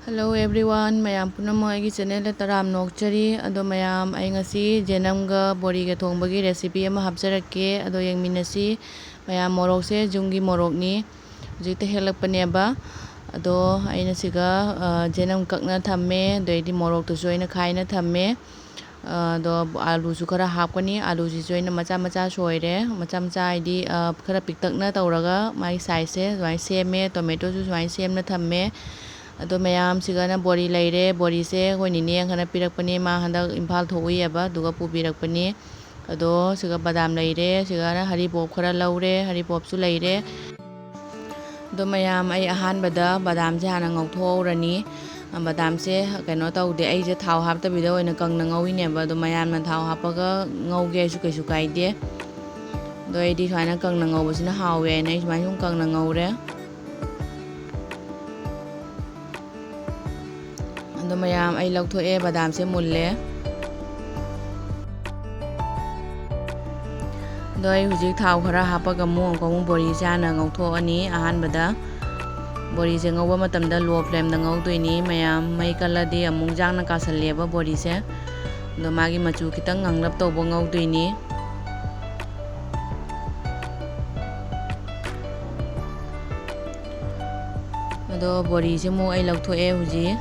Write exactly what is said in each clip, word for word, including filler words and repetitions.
Hello everyone, ꯃꯌꯥꯝ ꯄꯨꯝꯅꯃꯛ ꯑꯩꯒꯤ ꯆꯦꯅꯦꯜꯗ ꯇꯔꯥꯝꯅ ꯑꯣꯛꯆꯔꯤ꯫ ꯑꯗꯣ ꯃꯌꯥꯝ, ꯑꯩ ꯉꯁꯤ ꯖꯦꯅꯝꯒ ꯕꯣꯔꯤꯒ ꯊꯣꯡꯕꯒꯤ ꯔꯦꯁꯤꯄꯤ ꯑꯃ ꯍꯥꯞꯆꯔꯛꯀꯦ꯫ ꯑꯗꯣ ꯌꯦꯡꯃꯤꯟꯅꯁꯤ꯫ ꯃꯌꯥꯝ, ꯃꯣꯔꯣꯛꯁꯦ ꯌꯨꯝꯒꯤ ꯃꯣꯔꯣꯛꯅꯤ, ꯍꯧꯖꯤꯛꯇ ꯍꯦꯛꯂꯛꯄꯅꯦꯕ꯫ ꯑꯗꯣ ꯑꯩꯅ ꯁꯤꯒ, ꯑ, ꯖꯦꯅꯝ ꯀꯛꯅ ꯊꯝꯃꯦ, ꯑꯗꯩꯗꯤ ꯃꯣꯔꯣꯛꯇꯨꯁꯨ ꯑꯩꯅ ꯈꯥꯏꯅ ꯊꯝꯃꯦ꯫ ꯑ, ꯑꯗꯣ ꯑꯥꯂꯨꯁꯨ ꯈꯔ ꯍꯥꯞꯀꯅꯤ꯫ ꯑꯥꯂꯨꯁꯤꯁꯨ ꯑꯩꯅ ꯃꯆꯥ ꯃꯆꯥ ꯁꯣꯏꯔꯦ, ꯃꯆꯥ ꯃꯆꯥ ꯍꯥꯏꯗꯤ, ꯑ, ꯈꯔ ꯄꯤꯛꯇꯛꯅ ꯇꯧꯔꯒ ꯃꯥꯒꯤ ꯁꯥꯏꯖꯁꯦ ꯑꯗꯨꯃꯥꯏꯅ ꯁꯦꯝꯃꯦ꯫ ꯇꯣꯃꯦꯇꯣꯁꯨ ꯁꯨꯃꯥꯏꯅ ꯁꯦꯝꯅ ꯊꯝꯃꯦ꯫ ꯑꯗꯣ ꯃꯌꯥꯝꯁꯤꯒꯅ ꯕꯣꯔꯤ ꯂꯩꯔꯦ꯫ ꯕꯣꯔꯤꯁꯦ ꯑꯩꯈꯣꯏ ꯅꯤꯅꯦ ꯈꯔ ꯄꯤꯔꯛꯄꯅꯦ, ꯃꯥ ꯍꯟꯗꯛ ꯏꯝꯐꯥꯜ ꯊꯣꯛꯎꯏꯑꯕ, ꯑꯗꯨꯒ ꯄꯨꯕꯤꯔꯛꯄꯅꯦ꯫ ꯑꯗꯣ ꯁꯤꯒ ꯕꯗꯥꯝ ꯂꯩꯔꯦ, ꯁꯤꯒꯅ ꯍꯔꯤꯕꯣꯞ ꯈꯔ ꯂꯧꯔꯦ, ꯍꯔꯤꯕꯣꯞꯁꯨ ꯂꯩꯔꯦ꯫ ꯑꯗꯣ ꯃꯌꯥꯝ, ꯑꯩ ꯑꯍꯥꯟꯕꯗ ꯕꯗꯥꯝꯁꯦ ꯍꯥꯟꯅ ꯉꯧꯊꯣꯛꯍꯧꯔꯅꯤ꯫ ꯕꯗꯥꯝꯁꯦ ꯀꯩꯅꯣ ꯇꯧꯗꯦ, ꯑꯩꯁꯦ ꯊꯥꯎ ꯍꯥꯞꯇꯕꯤꯗ ꯑꯣꯏꯅ ꯀꯪꯅ ꯉꯧꯏꯅꯦꯕ꯫ ꯑꯗꯣ ꯃꯌꯥꯝꯅ ꯊꯥꯎ ꯍꯥꯞꯄꯒ ꯉꯧꯒꯦ ꯍꯥꯏꯁꯨ ꯀꯩꯁꯨ ꯀꯥꯏꯗꯦ꯫ ꯑꯗꯣ ꯑꯩꯗꯤ ꯁꯨꯃꯥꯏꯅ ꯀꯪꯅ ꯉꯧꯕꯁꯤꯅ ꯍꯥꯎꯋꯦ ꯍꯥꯏꯅ ꯑꯩ ꯁꯨꯃꯥꯏꯅ ꯁꯨꯝ ꯀꯪꯅ ꯉꯧꯔꯦ꯫ ꯑꯗꯣ ꯃꯌꯥꯝ, ꯑꯩ ꯂꯧꯊꯣꯛꯑꯦ, ꯕꯗꯥꯝꯁꯦ ꯃꯨꯜꯂꯦ꯫ ꯑꯗꯣ ꯑꯩ ꯍꯧꯖꯤꯛ ꯊꯥꯎ ꯈꯔ ꯍꯥꯞꯄꯒ ꯑꯃꯨꯛ, ꯑꯃꯨꯛꯀ ꯑꯃꯨꯛ ꯕꯣꯔꯤꯁꯦ ꯍꯥꯟꯅ ꯉꯧꯊꯣꯛꯑꯅꯤ꯫ ꯑꯍꯥꯟꯕꯗ ꯕꯣꯔꯤꯁꯦ ꯉꯧꯕ ꯃꯇꯝꯗ ꯂꯣ ꯐ꯭ꯂꯦꯝꯗ ꯉꯧꯗꯣꯏꯅꯤ ꯃꯌꯥꯝ꯫ ꯃꯩ ꯀꯜꯂꯗꯤ ꯑꯃꯨꯛ ꯌꯥꯡꯅ ꯀꯥꯁꯜꯂꯦꯕ ꯕꯣꯔꯤꯁꯦ꯫ ꯑꯗꯣ ꯃꯥꯒꯤ ꯃꯆꯨ ꯈꯤꯇꯪ ꯉꯥꯡꯂꯞ ꯇꯧꯕ ꯉꯧꯗꯣꯏꯅꯤ꯫ ꯑꯗꯣ ꯕꯣꯔꯤꯁꯦ ꯑꯃꯨꯛ ꯑꯩ ꯂꯧꯊꯣꯛꯑꯦ ꯍꯧꯖꯤꯛ꯫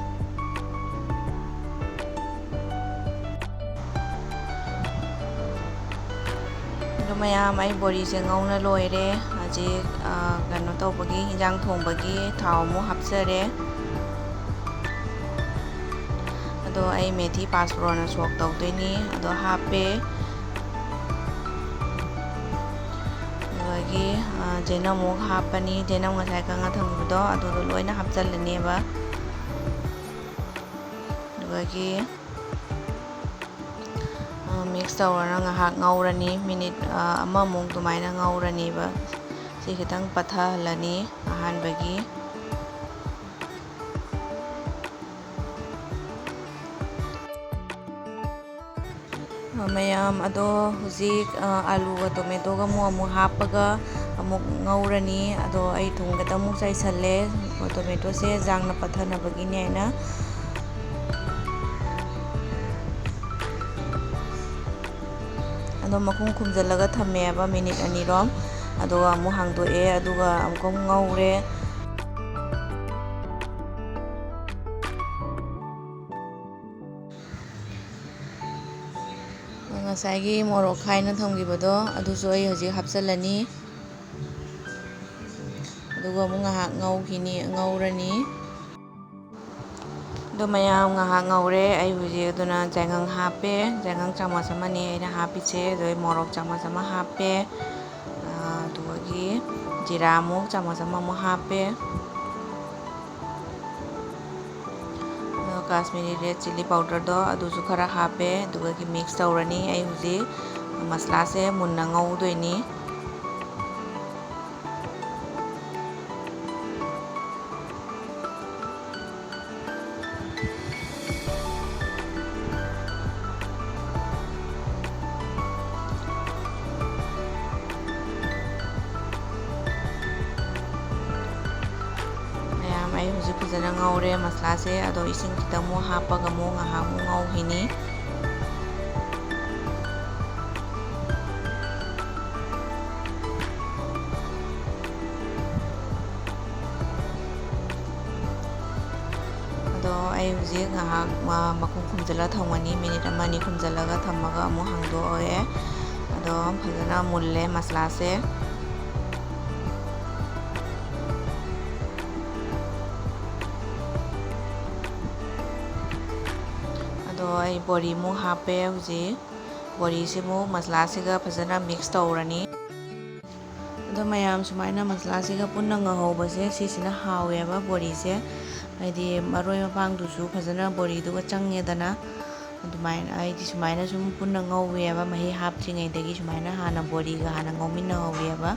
ꯑꯗꯣ ꯃꯌꯥꯝ, ꯑꯩ ꯕꯣꯔꯤꯁꯦ ꯉꯧꯅ ꯂꯣꯏꯔꯦ꯫ ꯍꯧꯖꯤꯛ, ꯑ, ꯀꯩꯅꯣ ꯇꯧꯕꯒꯤ, ꯍꯤꯟꯖꯥꯡ ꯊꯣꯡꯕꯒꯤ ꯊꯥꯎ ꯑꯃꯨꯛ ꯍꯥꯞꯆꯔꯦ꯫ ꯑꯗꯣ ꯑꯩ ꯃꯦꯊꯤ ꯄꯥꯁꯄꯣꯔꯣꯅ ꯁꯣꯛ ꯇꯧꯗꯣꯏꯅꯤ꯫ ꯑꯗꯣ ꯍꯥꯞꯄꯦ꯫ ꯑꯗꯨꯗꯒꯤ, ꯑ, ꯖꯦꯅꯝ ꯑꯃꯨꯛ ꯍꯥꯞꯄꯅꯤ꯫ ꯖꯦꯅꯝ ꯉꯁꯥꯏ ꯀꯪꯉ ꯊꯝꯈꯤꯕꯗꯣ ꯑꯗꯨꯗꯣ ꯂꯣꯏꯅ ꯍꯥꯞꯆꯜꯂꯅꯦꯕ꯫ ꯑꯗꯨꯗꯒꯤ, ꯑ, ꯃꯤꯛꯁ ꯇꯧꯔꯒ ꯉꯥꯏꯍꯥꯛ ꯉꯧꯔꯅꯤ꯫ ꯃꯤꯅꯤꯠ, ꯑ, ꯑꯃꯃꯨꯛ ꯑꯗꯨꯃꯥꯏꯅ ꯉꯧꯔꯅꯦꯕ꯫ ꯁꯤ ꯈꯤꯇꯪ ꯄꯠꯊꯍꯜꯂꯅꯤ ꯑꯍꯥꯟꯕꯒꯤ꯫ ꯑ, ꯃꯌꯥꯝ ꯑꯗꯣ ꯍꯧꯖꯤꯛ, ꯑ, ꯑꯥꯂꯨꯒ ꯇꯣꯃꯦꯇꯣꯒ ꯑꯃꯨꯛ, ꯑꯃꯨꯛ ꯍꯥꯞꯄꯒ ꯑꯃꯨꯛ ꯉꯧꯔꯅꯤ꯫ ꯑꯗꯣ ꯑꯩ ꯊꯨꯝ ꯈꯤꯇꯪ ꯑꯃꯨꯛ ꯆꯥꯏꯁꯜꯂꯦ, ꯇꯣꯃꯦꯇꯣꯁꯦ ꯖꯥꯡꯅ ꯄꯠꯊꯅꯕꯒꯤꯅꯦ ꯍꯥꯏꯅ꯫ ꯑꯗꯣ ꯃꯈꯨꯝ ꯈꯨꯝꯖꯤꯜꯂꯒ ꯊꯝꯃꯦꯕ ꯃꯤꯅꯤꯠ ꯑꯅꯤꯔꯣꯝ꯫ ꯑꯗꯨꯒ ꯑꯃꯨꯛ ꯍꯥꯡꯗꯣꯛꯑꯦ, ꯑꯗꯨꯒ ꯑꯃꯨꯛꯀ ꯑꯃꯨꯛ ꯉꯧꯔꯦ꯫ ꯉꯁꯥꯏꯒꯤ ꯃꯣꯔꯣꯛ ꯈꯥꯏꯅ ꯊꯝꯈꯤꯕꯗꯣ ꯑꯗꯨꯁꯨ ꯑꯩ ꯍꯧꯖꯤꯛ ꯍꯥꯞꯆꯤꯜꯂꯅꯤ꯫ ꯑꯗꯨꯒ ꯑꯃꯨꯛ ꯉꯥꯏꯍꯥꯛ ꯉꯧꯈꯤꯅꯤ, ꯉꯧꯔꯅꯤ꯫ ꯑꯗꯨ ꯃꯌꯥꯝ ꯉꯥꯏꯍꯥꯛ ꯉꯧꯔꯦ꯫ ꯑꯩ ꯍꯧꯖꯤꯛ ꯑꯗꯨꯅ ꯌꯥꯏꯉꯪ ꯍꯥꯞꯄꯦ, ꯌꯥꯏꯉꯪ ꯆꯥꯃꯁ ꯑꯃꯅꯤ ꯑꯩꯅ ꯍꯥꯞꯄꯤꯁꯦ꯫ ꯑꯗꯩ ꯃꯣꯔꯣꯛ ꯆꯥꯃꯁ ꯑꯃ ꯍꯥꯞꯄꯦ, ꯑꯗꯨꯗꯒꯤ ꯖꯤꯔꯥ ꯑꯃꯨꯛ ꯆꯥꯃꯁ ꯑꯃꯃꯨꯛ ꯍꯥꯞꯄꯦ꯫ ꯑꯗꯣ ꯀꯥꯁꯃꯤꯔꯤ ꯔꯦꯗ ꯆꯤꯂꯤ ꯄꯥꯎꯗꯔꯗꯣ ꯑꯗꯨꯁꯨ ꯈꯔ ꯍꯥꯞꯄꯦ, ꯑꯗꯨꯒ ꯃꯤꯛꯁ ꯇꯧꯔꯅꯤ꯫ ꯑꯩ ꯍꯧꯖꯤꯛ ꯃꯁꯂꯥꯁꯦ ꯃꯨꯟꯅ ꯉꯧꯗꯣꯏꯅꯤ꯫ ꯃꯌꯥꯝ, ꯑꯩ ꯍꯧꯖꯤꯛ ꯐꯖꯅ ꯉꯧꯔꯦ ꯃꯁꯂꯥꯁꯦ꯫ ꯑꯗꯣ ꯏꯁꯤꯡ ꯈꯤꯇꯪ ꯑꯃꯨꯛ ꯍꯥꯞꯄꯒ ꯑꯃꯨꯛ ꯉꯥꯏꯍꯥꯛ ꯑꯃꯨꯛ ꯉꯧꯈꯤꯅꯤ꯫ ꯑꯗꯣ ꯑꯩ ꯍꯧꯖꯤꯛ ꯉꯥꯏꯍꯥꯛ ꯃ-, ꯃꯈꯨꯝ ꯈꯨꯝꯖꯤꯜꯂ ꯊꯝꯒꯅꯤ꯫ ꯃꯤꯅꯤꯠ ꯑꯃ ꯑꯅꯤ ꯈꯨꯝꯖꯤꯜꯂꯒ ꯊꯝꯃꯒ ꯑꯃꯨꯛ ꯍꯥꯡꯗꯣꯛꯑꯦ꯫ ꯑꯗꯣ ꯐꯖꯅ ꯃꯨꯜꯂꯦ ꯃꯁꯂꯥꯁꯦ꯫ ꯑꯗꯣ ꯑꯩ ꯕꯣꯔꯤꯃꯨꯛ ꯍꯥꯞꯄꯦ ꯍꯧꯖꯤꯛ꯫ ꯕꯣꯔꯤꯁꯤꯃꯨꯛ ꯃꯁꯂꯥꯁꯤꯒ ꯐꯖꯅ ꯃꯤꯛꯁ ꯇꯧꯔꯅꯤ꯫ ꯑꯗꯣ ꯃꯌꯥꯝ, ꯁꯨꯃꯥꯏꯅ ꯃꯁꯂꯥꯁꯤꯒ ꯄꯨꯟꯅ ꯉꯧꯍꯧꯕꯁꯦ, ꯁꯤꯁꯤꯅ ꯍꯥꯎꯋꯦꯕ ꯕꯣꯔꯤꯁꯦ꯫ ꯍꯥꯏꯗꯤ ꯃꯔꯣꯏ ꯃꯄꯥꯡꯗꯨꯁꯨ ꯐꯖꯅ ꯕꯣꯔꯤꯗꯨꯒ ꯆꯪꯉꯦꯗꯅ꯫ ꯑꯗꯨꯃꯥꯏꯅ, ꯍꯥꯏꯗꯤ ꯁꯨꯃꯥꯏꯅ ꯁꯨꯝ ꯄꯨꯟꯅ ꯉꯧꯋꯦꯕ, ꯃꯍꯤ ꯍꯥꯞꯇ꯭ꯔꯤꯉꯩꯗꯒꯤ ꯁꯨꯃꯥꯏꯅ ꯍꯥꯟꯅ ꯕꯣꯔꯤꯒ ꯍꯥꯟꯅ ꯉꯧꯃꯤꯟꯅꯍꯧꯋꯦꯕ꯫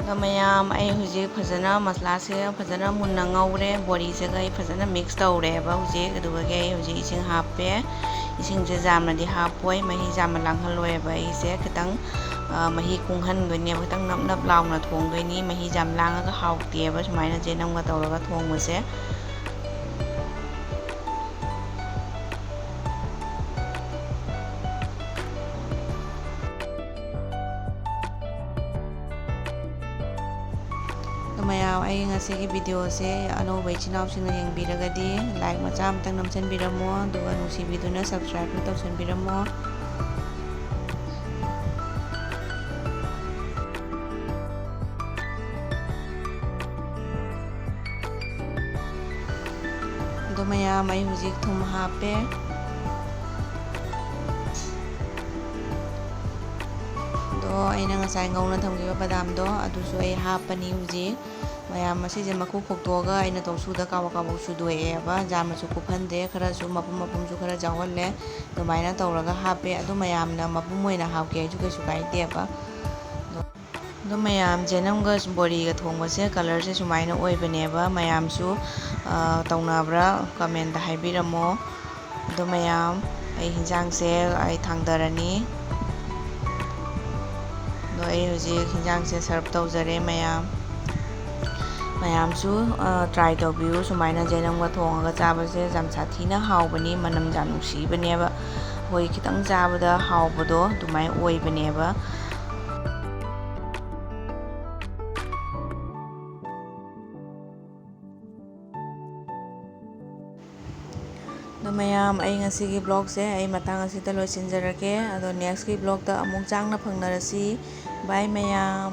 ꯑꯗꯣ ꯃꯌꯥꯝ, ꯑꯩ ꯍꯧꯖꯤꯛ ꯐꯖꯅ ꯃꯁꯂꯥꯁꯦ ꯐꯖꯅ ꯃꯨꯟꯅ ꯉꯧꯔꯦ, ꯕꯣꯔꯤꯁꯤꯒ ꯑꯩ ꯐꯖꯅ ꯃꯤꯛꯁ ꯇꯧꯔꯦꯕ ꯍꯧꯖꯤꯛ꯫ ꯑꯗꯨꯒ ꯑꯩ ꯍꯧꯖꯤꯛ ꯏꯁꯤꯡ ꯍꯥꯞꯄꯦ꯫ ꯏꯁꯤꯡꯁꯦ ꯌꯥꯝꯅꯗꯤ ꯍꯥꯞꯄꯣꯏ, ꯃꯍꯤ ꯌꯥꯝꯅ ꯂꯥꯡꯍꯜꯂꯣꯏꯕ꯫ ꯑꯩꯁꯦ ꯈꯤꯇꯪ, ꯑ, ꯃꯍꯤ ꯀꯨꯡꯍꯟꯗꯣꯏꯅꯦꯕ, ꯈꯤꯇꯪ ꯅꯞ ꯅꯞ ꯂꯥꯎꯅ ꯊꯣꯡꯗꯣꯏꯅꯤ꯫ ꯃꯍꯤ ꯌꯥꯝ ꯂꯥꯡꯉꯒ ꯍꯥꯎꯇꯦꯕ ꯁꯨꯃꯥꯏꯅ ꯆꯦꯅꯝꯒ ꯇꯧꯔꯒ ꯊꯣꯡꯕꯁꯦ꯫ ꯑꯗꯣ ꯃꯌꯥꯝ, ꯑꯩ ꯉꯁꯤꯒꯤ videoꯁꯦ ꯑꯅꯧꯕ ꯏꯆꯤꯟ ꯏꯅꯥꯎꯁꯤꯡꯅ ꯌꯦꯡꯕꯤꯔꯒꯗꯤ like ꯃꯆꯥ ꯑꯃꯇꯪ ꯅꯝꯁꯤꯟꯕꯤꯔꯝꯃꯣ, ꯑꯗꯨꯒ ꯅꯨꯡꯁꯤꯕꯤꯗꯨꯅ subscribeꯁꯨ ꯇꯧꯁꯟꯕꯤꯔꯝꯃꯣ꯫ ꯑꯗꯣ ꯃꯌꯥꯝ, ꯑꯩ ꯍꯧꯖꯤꯛ ꯊꯨꯝ ꯍꯥꯞꯄꯦ꯫ ꯑꯗꯣ ꯑꯩꯅ ꯉꯁꯥꯏ ꯉꯧꯅ ꯊꯝꯈꯤꯕ ꯕꯗꯥꯝꯗꯣ, ꯑꯗꯨꯁꯨ ꯑꯩ ꯍꯥꯞꯄꯅꯤ ꯍꯧꯖꯤꯛ꯫ ꯃꯌꯥꯝ, ꯃꯁꯤꯁꯦ ꯃꯀꯨ ꯈꯣꯛꯇꯣꯛꯑꯒ ꯑꯩꯅ ꯇꯧꯁꯨꯗ ꯀꯥꯕꯛ ꯀꯥꯕꯛ ꯁꯨꯗꯣꯛꯑꯦꯕ꯫ ꯖꯥꯝ ꯃꯆꯨ ꯀꯨꯞꯍꯟꯗꯦ, ꯈꯔꯁꯨ ꯃꯄꯨꯝ ꯃꯄꯨꯝꯁꯨ ꯈꯔ ꯌꯥꯎꯍꯜꯂꯦ꯫ ꯑꯗꯨꯃꯥꯏꯅ ꯇꯧꯔꯒ ꯍꯥꯞꯄꯦ꯫ ꯑꯗꯨ ꯃꯌꯥꯝꯅ ꯃꯄꯨꯝ ꯑꯣꯏꯅ ꯍꯥꯞꯀꯦ ꯍꯥꯏꯁꯨ ꯀꯩꯁꯨ ꯀꯥꯏꯗꯦꯕ꯫ ꯑꯗꯣ ꯃꯌꯥꯝ, ꯆꯦꯅꯝꯒ ꯕꯣꯔꯤꯒ ꯊꯣꯡꯕꯁꯦ colourꯁꯦ ꯁꯨꯃꯥꯏꯅ ꯑꯣꯏꯕꯅꯦꯕ꯫ ꯃꯌꯥꯝꯁꯨ, ꯑ, ꯇꯧꯅꯕ꯭ꯔꯥ commentꯇ ꯍꯥꯏꯕꯤꯔꯝꯃꯣ꯫ ꯑꯗꯣ ꯃꯌꯥꯝ, ꯑꯩ ꯍꯤꯟꯖꯥꯡꯁꯦ ꯑꯩ ꯊꯥꯡꯗꯔꯅꯤ꯫ ꯑꯗꯣ ꯑꯩ ꯍꯧꯖꯤꯛ ꯍꯤꯟꯖꯥꯡꯁꯦ serve ꯇꯧꯖꯔꯦ ꯃꯌꯥꯝ꯫ ꯃꯌꯥꯝꯁꯨ, ꯑ, try ꯇꯧꯕꯤꯌꯨ꯫ ꯁꯨꯃꯥꯏꯅ ꯆꯦꯅꯝꯒ ꯊꯣꯡꯉꯒ ꯆꯥꯕꯁꯦ ꯌꯥꯝ ꯁꯥꯊꯤꯅ ꯍꯥꯎꯕꯅꯤ, ꯃꯅꯝ ꯌꯥꯝ ꯅꯨꯡꯁꯤꯕꯅꯦꯕ꯫ ꯑꯩꯈꯣꯏ ꯈꯤꯇꯪ ꯆꯥꯕꯗ ꯍꯥꯎꯕꯗꯣ ꯑꯗꯨꯃꯥꯏꯅ ꯑꯣꯏꯕꯅꯦꯕ꯫ ꯑꯗꯣ ꯃꯌꯥꯝ, ꯑꯩ ꯉꯁꯤꯒꯤ vlogꯁꯦ ꯑꯩ ꯃꯇꯥꯡ ꯑꯁꯤꯗ ꯂꯣꯏꯁꯤꯟꯖꯔꯒꯦ꯫ ꯑꯗꯣ nextꯀꯤ vlogꯇ ꯑꯃꯨꯛ ꯆꯥꯡꯅ ꯐꯪꯅꯔꯁꯤ꯫ Bye ꯃꯌꯥꯝ꯫